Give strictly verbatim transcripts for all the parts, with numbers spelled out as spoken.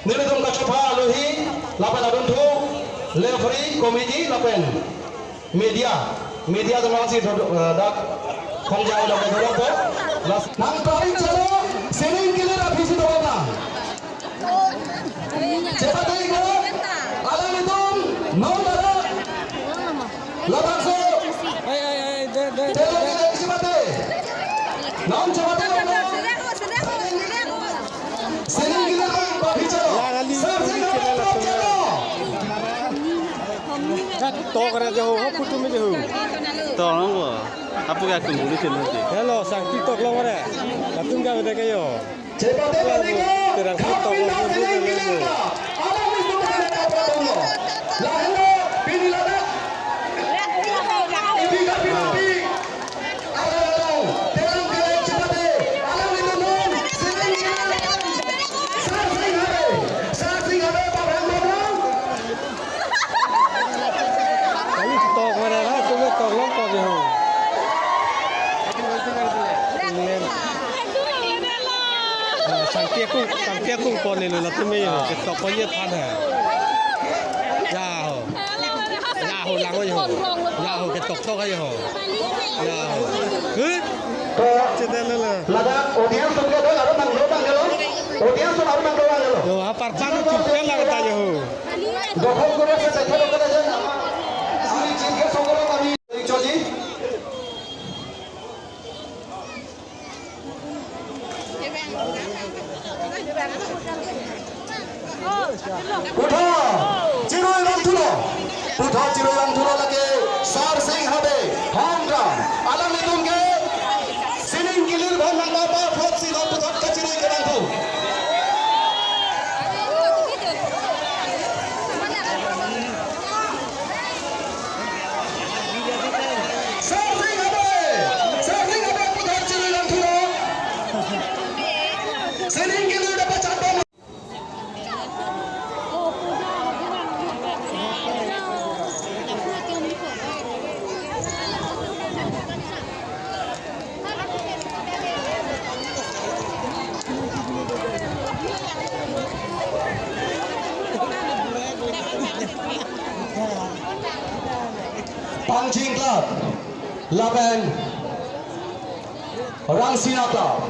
Nelitum kachepha alohi lapen adunthu, referee, committee lapen media, media atum aphansi do-, eh, dak khongjang dak dolongpo. Last nang tari chalo, sining kilir aphi si dobom nang. Chepate ko, alanglitum non dara labangso. Ai, ai, ai, de, de, de, telong de. Kilir chepate. Non chepate ko. Sining kilir aphi chalo. Sar sing aphi chalo. Tok re jo ho, ho putu me jo ho. Tolong ko. Apu ka kung bulu chelo je. Hello, sang TikTok lo re. Latum ka bede kayo. Chepate pini ko, terang TikTok lo, khapin bulu sining kilir chelo. Ka. Alanglitum ka kapra tong lo. Lahelo, pini ladak. Ibi ka pinapi. Alang alang, terang kele chepate, alanglitum non, sining kilir. Sar sing habe, sar sing habe, Babrang Babrang. Kali tok mara ha, tume tok long ko ho. Amen. Ah, sangke kung, sangke kung pon ni lo, latum me ho, ketok pon ye than ha. Ya ho. Ya ho, lang ho. Ya ho, ketok tok ha ho. Ya ho. Huh? To, chedel lo. Ladak audience atum ke do, aru nang do bang ke lo. Audience atum aru nang do bang ke lo. Yo, ha parpan tu ke lang ta yo. Dokhol kore se dekho lo kore je. Ami chingke songkolo kami choji. Puthot chirui vangthulo. Puthot chirui vangthulo lake Sar Sing Habe, Hongkram. Alanglitum ke sining kilir bang nang ba ba phot si lo puthot kachirui kevangthu. Sar Sing Habe, Sar Sing Habe puthot chirui vangthulo. Sining kilir dapat chapang. Pangching Club lapen Rangsina Club.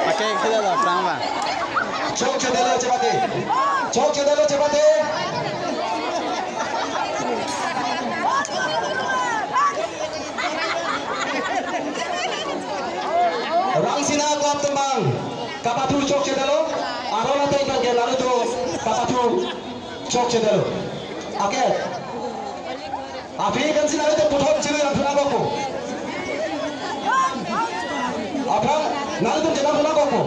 Pakai khela la prang ba. Chok chedelo chepate. Chok chedelo chepate. Rangsina Club atum abang kapathu chokchedetlo, aron ateng abang ke lalu do kapathu chokchedetlo. Oke. Aphi pensi nanglitum puthot chirui nangthu nangkokpo. Aphrang nanglitum chenangthu nangkokpo.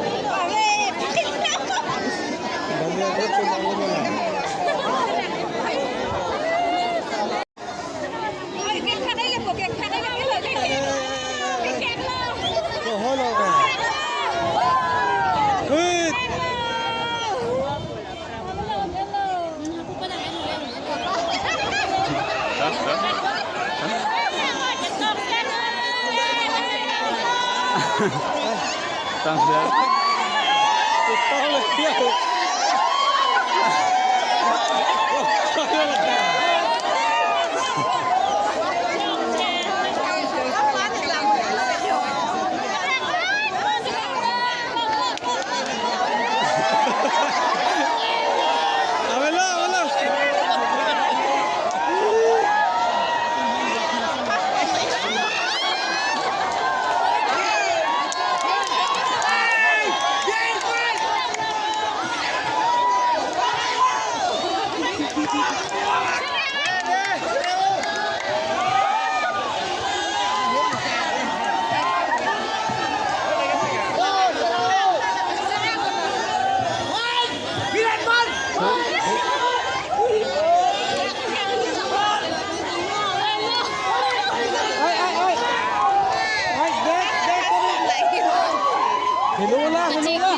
Hello la, hello la.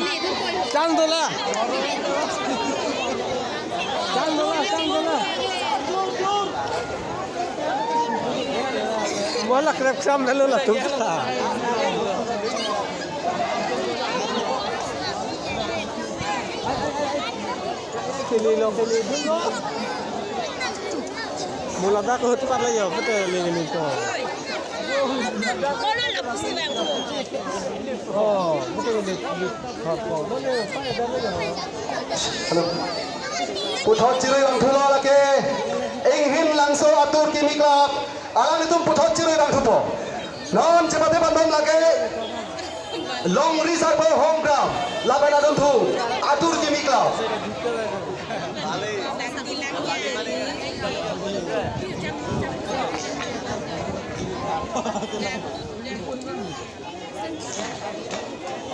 Chang dola. Chang dola, chang dola. Mola krep sam lalo latum ta. Kini long kini dun lo. Mola dak ko tu kar la yo, betul ni ni ko. Oh, betul ni. Hello. Puthot chirui nangthulo lake. Inghim Langso Atur Kimi Club. Alanglitum puthot chirui nangthupo. Non chepate bandom lake. Longri Sarpo Hongkram. Lapen adunthu. Atur Kimi Club.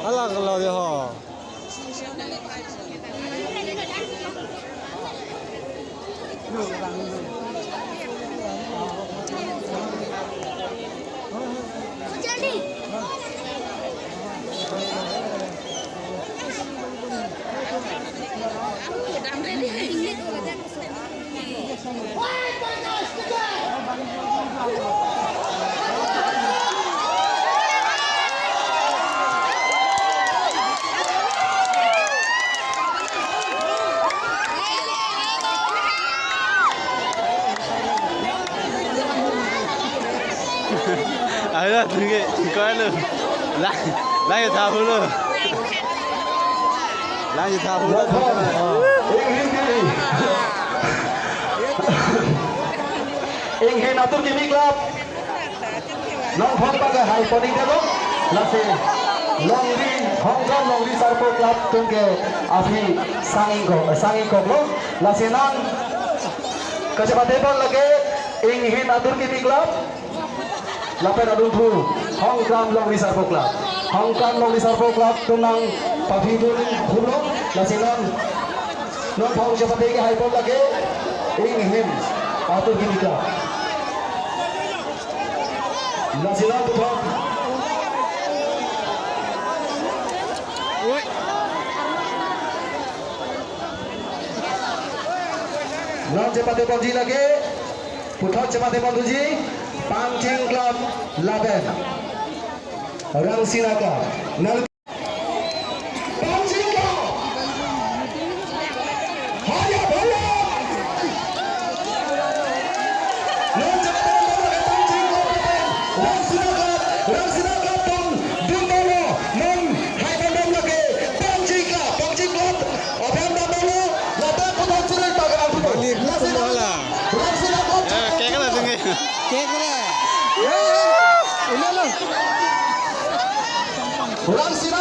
Hala kalau dia ho. Ayo, tunggu, tunggu lu. Lang, lang ya tahu lu. Lang ya tahu lu. Inghim, Inghim Atur Kimi Club. Nongphong pakai hai poning delo. Lasi Longri Hongkram Longri Sarpo Club atum ke aphi sang ingkok, sang ingkok lo. Lasi non kachepate bom lake Inghim Atur Kimi Club. Lapen adunthu Hongkram Longri Sarpo Club. Hongkram Longri Sarpo Club atum nangpaphi dun khumlo. Lasi non nongphong chepate ke hai bom lake Inghim Atur Kimi Club. Lasi non puthot. Non chepate bomji lake. Puthot chepate bomji. Pangching Club lapen Rangsina Club. Nang Pangching Club. Haya bhaya. Non chepate bomji lake Pangching Club lapen Rangsina Club, Rangsina Club atum dun dolo, non hai bom lake Pangching Club, Pangching Club. Abang bom dolo, lapen puthot chirui pakai angkup. Mani Rangsina, punola. Rangsina Club. Eh, kekala sini. Kekala. Eh, eh, ini lo. Rangsina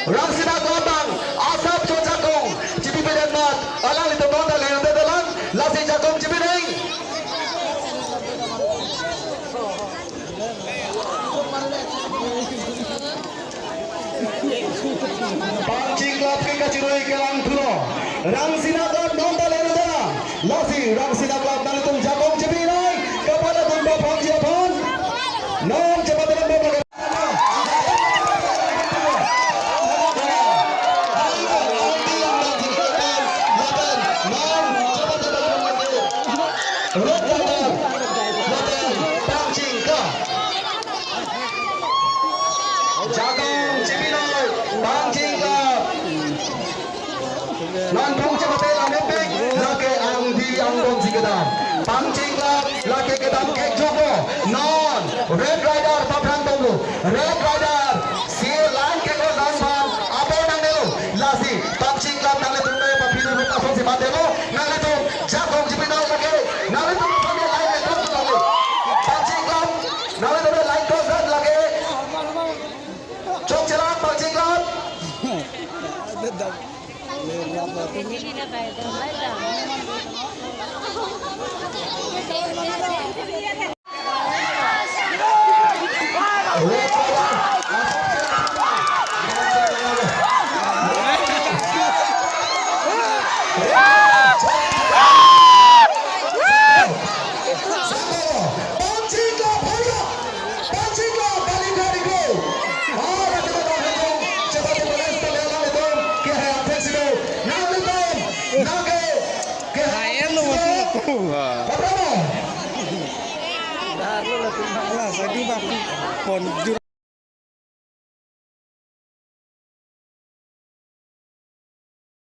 Rangsina Club abang asap cho jakong chipi pedet mat, alanglitum non ta le-un-edet lang, lasi jakong chipi nang. Pangcheng Club ke kachirui kelang thulo. Rangsina Club non ta le-un-edet lang, lasi Rangsina Club nanglitum jakong chipi nang, kapala dun ba pangji aphan. Non chepatele bom lage. Jakong chipi noi, Pangcheng Club. Non phung chepate lam nepek, lake angdi angbong si kedam. Pangcheng Club, lake kedam kejok lo. Non, Red Rider, paphrang tong lo. Red Rider, si line kekross dam aphan, apor nangnelo. Lasi, Pangcheng Club nanglitum ne paphidu rup asonsi mandelo. Nanglitum, jakong chipi nang lake. Nanglitum aphan ne line kekross dam lake. Pangcheng Club, nanglitum ne line cross dam lake. Chokchelang Pangcheng Club. Pangcheng Club, hurry up! Pangcheng Club, balik dari gol. Ah, nanglitum nanglitum, cepat di bola, setelah nanglitum, ke hai athek sido. Nanglitum, nangke, ke hai athek sido. Apa nama? Lah, saya juga pon jur